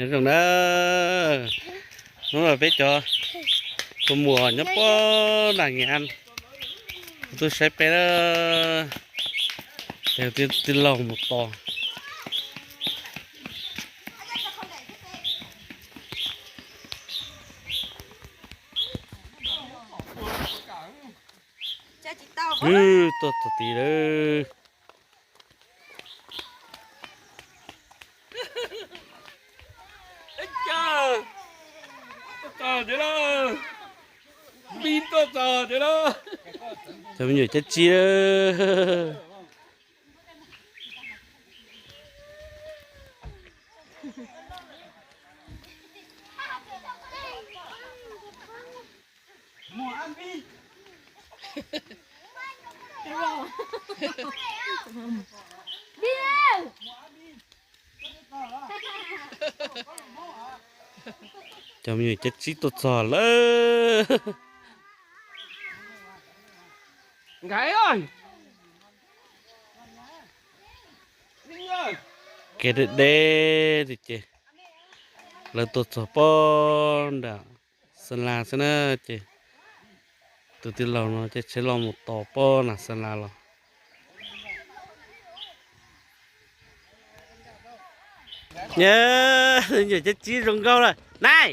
Nyob zoo na, hnub no peb cov tus muam nyob pob nram Nyias As tuaj saib peb na, ces tij laug mus tos. Tuaj txog tid lawm. Cov me nyuam cab tsib. Cov me nyuam cab tsib tuaj txog lawm. Kev deb deb tiag ces lawv tuaj txog pob nram Xeem Las xwb na, ces tus tij laug no caij tsheb loj mus tos pob nram Xeem Las los. Nyob, nyuam cab tsib zoo nkauj lawm. Nai,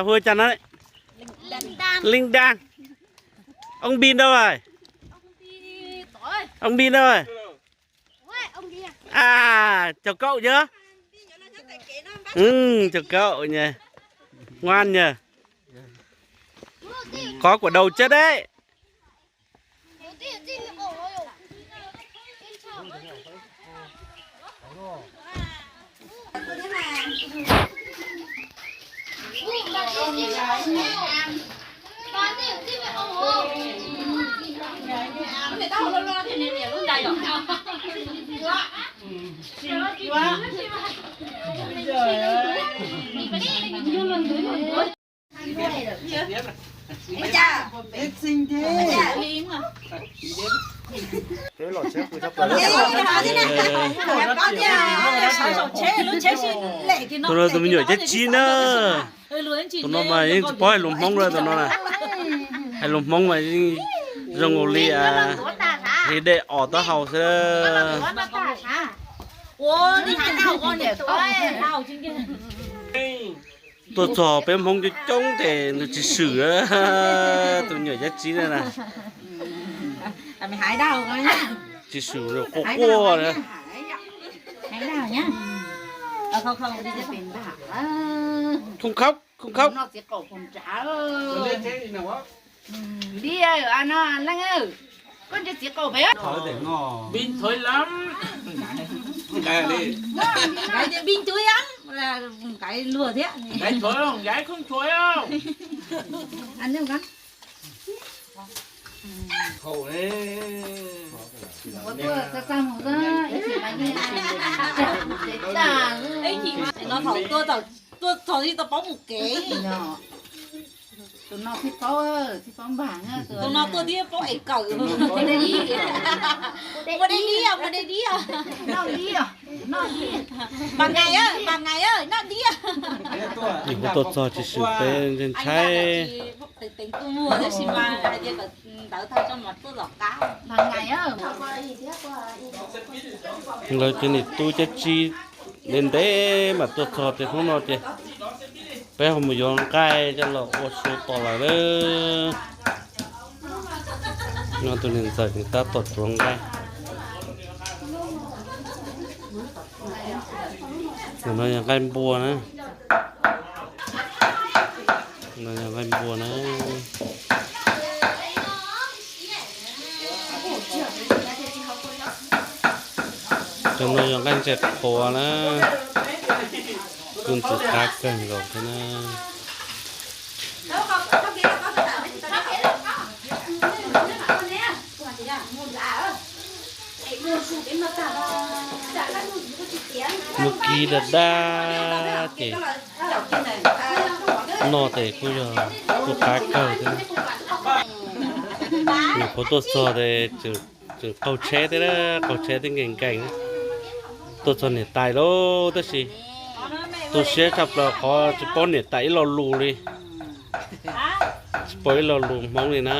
hu cas no? Linh Đan. Ông Bin đâu rồi? Ông Bin đâu rồi? À, chào cậu nhá. Ừ, chào cậu nhỉ. Ngoan nhỉ. Có quả đầu chết đấy. Tus no tus me nyuam cab tsib na. Tus no mas yeej tsis paub hais lus Hmoob na tus no na. Hais lus Hmoob mas yeej zoo nkaus li hais dej os taub hau xwb. Tuaj txog peb Hmoob coob coob ces nws tsis swm, tus nyuam cab tsib na na. Tsis swm, quaj quaj na. Không khóc, không khóc. Bình thôi lắm. Cái bình thôi lắm là cái lùa thế. Cái thôi không, cái không thôi không. Ăn không con? Khổ đấy. Ua tuaj txaj txaj muag xwb, ib chim mas yeej tsis txaj. Ib chim mas no thaum tuaj, tuaj txog tsis tau paub mus kev. Tus no thiaj paub, thiaj paub npag. Tus no tuaj thiaj paub es kawm. Ua dej dib, ua dej dib. Noj dib, noj dib. Npag nais, npag nais, noj dib. Nyuam qhuav tuaj txog tsis swm peb ntshai. Lawv cov niam tub cab tsib ntev ntev mas tuaj txog ces hnub no ces peb ho mus yuav nqaij coj los ua su tos lawm na. No tus niam ntxawm nws tab tom tsuav nqaij. Tus no yog nqaij npua na. No yog nqaij npua na. Cov no yog nqaij ntsaim qhuav na. Kuj ntxim qab kawg nkaus thiab na. Muab kib daj daj ces noj ces kuj yog kuj qab kawg thiab. Nyuam qhuav tuaj txog ces tseem qaug tsheb thiab, qaug tsheb thiab nkees nkees. Tuaj txog niam tais lawm tab sis Tu siab tshaj plaws qhov tsis paub niam tais ib lo lus li. Tsis paub ib lo lus Hmoob li na.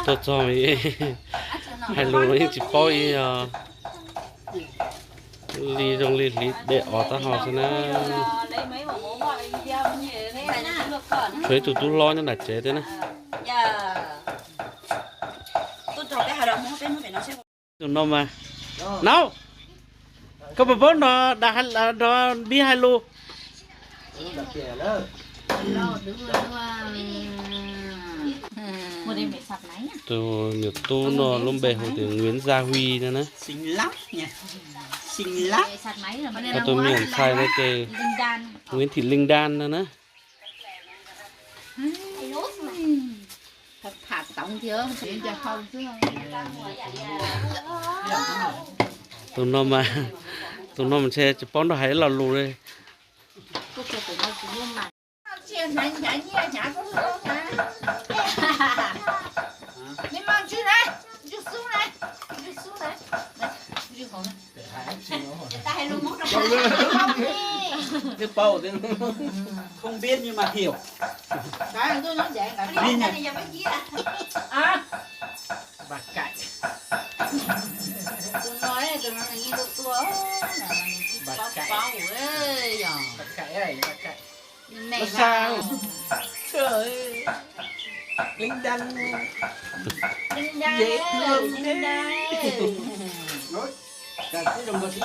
Tuaj txog hais lus los yeej tsis paub ib yam li zoo li hliv dej os taub hau xwb na. Tshuav ib tug tub hlob nyob nram tsev thiab na. Tus no mas, Naub, koj puas paub nrog, nrog Npib hais lus? Tus niam tub no lub npe hu tias Nguyễn Gia Huy no na. Ho tus me ntxhais no ces Nguyễn Thị Linh Đan no na. Tus no mas, tus no mas ntshe tsis paub nrog hais ib lo lus li. Không biết nhưng mà hiểu. Bà cạy. Tus no, tus no nws yeej tuaj tuaj, nws tsis paub paub yog. Bà cạy ơi, bà cạy. Nó sao? Trời ơi. Lính Đăng. Lính Đăng, dễ thương thế. Cà cứ đồng bạc đi.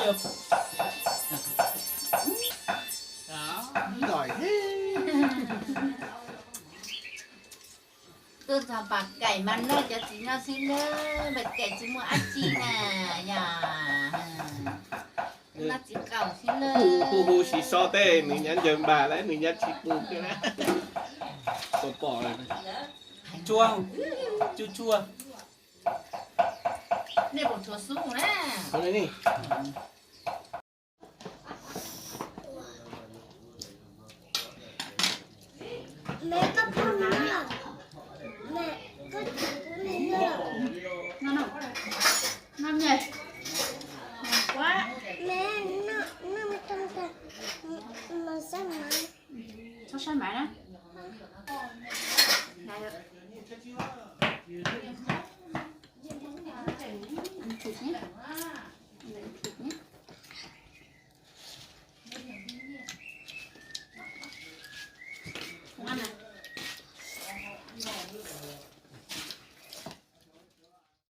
Đó, giỏi thế. Tuaj txog Paj Kaim mas noj cov txiv no xwb na, Paj Kaim tsis muaj dab tsi na, yog noj txiv qaub xwb na. Hu hu tsis so tej, nws nyob ncaws npas lawm, nws nyob tsis pw thiab na. Pom pom lawm. Chua, chua chua. Nej puas tshuav xub na?